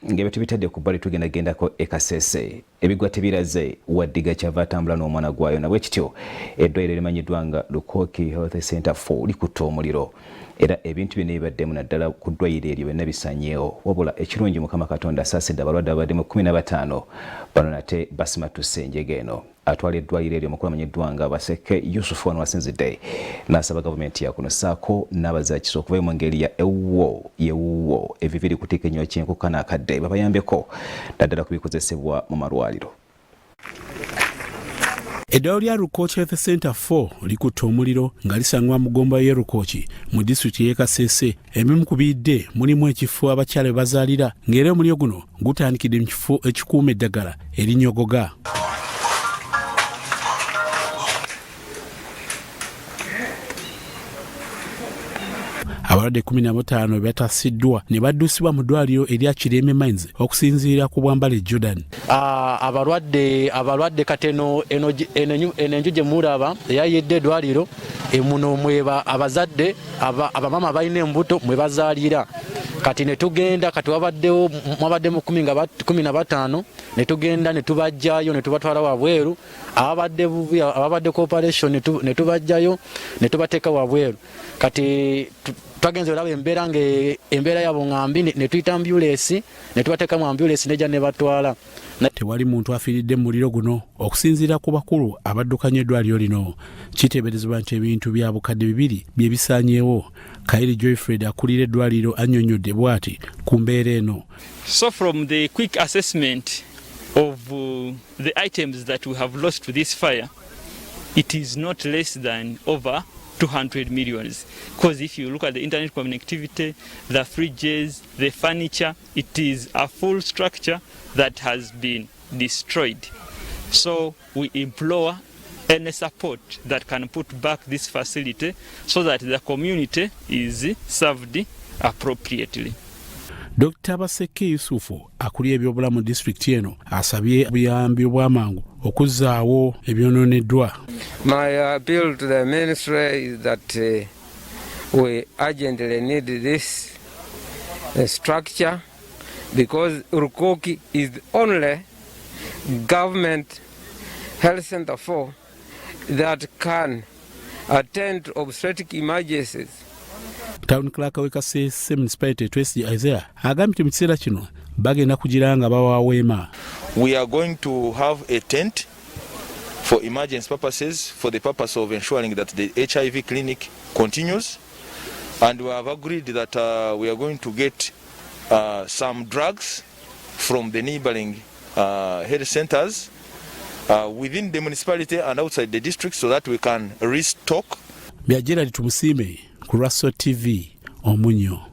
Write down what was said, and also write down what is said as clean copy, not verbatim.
Ng'ebyo tubitadde ku bbali, tugenda gendako e Kasese. Ebigwa tebiraze, waddiga kyava atambula n'omwana gwayo. Nabwe kityo eddwaliro erimanyiddwa nga Lukoki Health Center 4 likutte omuliro, era ebintu byonna ebibaddemu naddala ku ddwaliro eryo byonna bisanyeewo. Wabula ekirungi, Mukama Katonda asaasidde abalwadde ababaddemu 15. Bano nate basimatuse enjega eno. Atwala eddwaliro eryo, omukulu amanyiddwa nga Baseke Yusufu, wano wasinzidde n'asaba gavumenti yakuno ssaako n'abazaakisa okuvayo mu ngeri ya ewuwo yewuwo ebiviri kuteeka ennywa ky'enkuka n'akadde babayambeko naddala ku bikozesebwa mu malwaliro. Eddwaliro lya Rukoki Health Center 4 likutte omuliro nga lisangibwa mu ggomba y'e Rukoki mu disitulikiti y'e Kasese. Ebimu ku biyidde mulimu ekifo abakyala we bazaalira, ng'era omuliro guno gutandikidde mu kifo ekikuuma eddagala erinyogoga. Abalwadde 15 batasiddwa ne baddusibwa mu ddwaliro erya Kireme Mines okusinziira ku Bwambale Jordan. Abalwadde kati eno enju gye mulaba eyayidde eddwaliro, muno mweba abazadde, abamama balina embuto mwe bazaalira. Kati ne tugenda, kati wabaddewo mwabaddemu 15, ne tugenda ne tubajjayo ne tubatwala wabweru. Ababadde bubi, ababadde operation, ne tubajjayo ne tubateeka wabweru. Kati twagenze olaba embeera nga embeera yabo nga mbi, ne tuyita ambulance ne tubateeka mu ambulance nejja ne batwala. Tewali muntu afiiridde mu muliro guno. Okusinziira ku bakulu abaddukanya eddwaliro lino, kiteeberezebwa nti ebintu bya 2000 bye bisaanyeewo. Kairi Joyfred akulira eddwaliro annyonnyodde bw'ati ku mbeera eno. So from the quick assessment of the items that we have lost to this fire, it is not less than over 200 millions. Because if you look at the internet connectivity, the fridges, the furniture, it is a full structure that has been destroyed. So we implore any support that can put back this facility so that the community is served appropriately. Dr Baseke Yusufu akulira ebyobulamu disitulikiti eno asabye obuyambi obw'amangu okuzzaawo ebyonooneddwa. My appeal to the ministry is that we urgently need this structure because Rukoki is the only government health center for that can attend to obstetric emergencies. Town clerk w'e Kasese Municipality, Twesi Isaiah, agambye nti mu kiseera kino bagenda kugira nga bawa weema. We are going to have a tent for emergency purposes, for the purpose of ensuring that the HIV clinic continues, and we have agreed that we are going to get some drugs from the neighboring health centers within the municipality and outside the district so that we can restock. Bya Gerald Tumusiime ku Lwasso TV, Omunyo.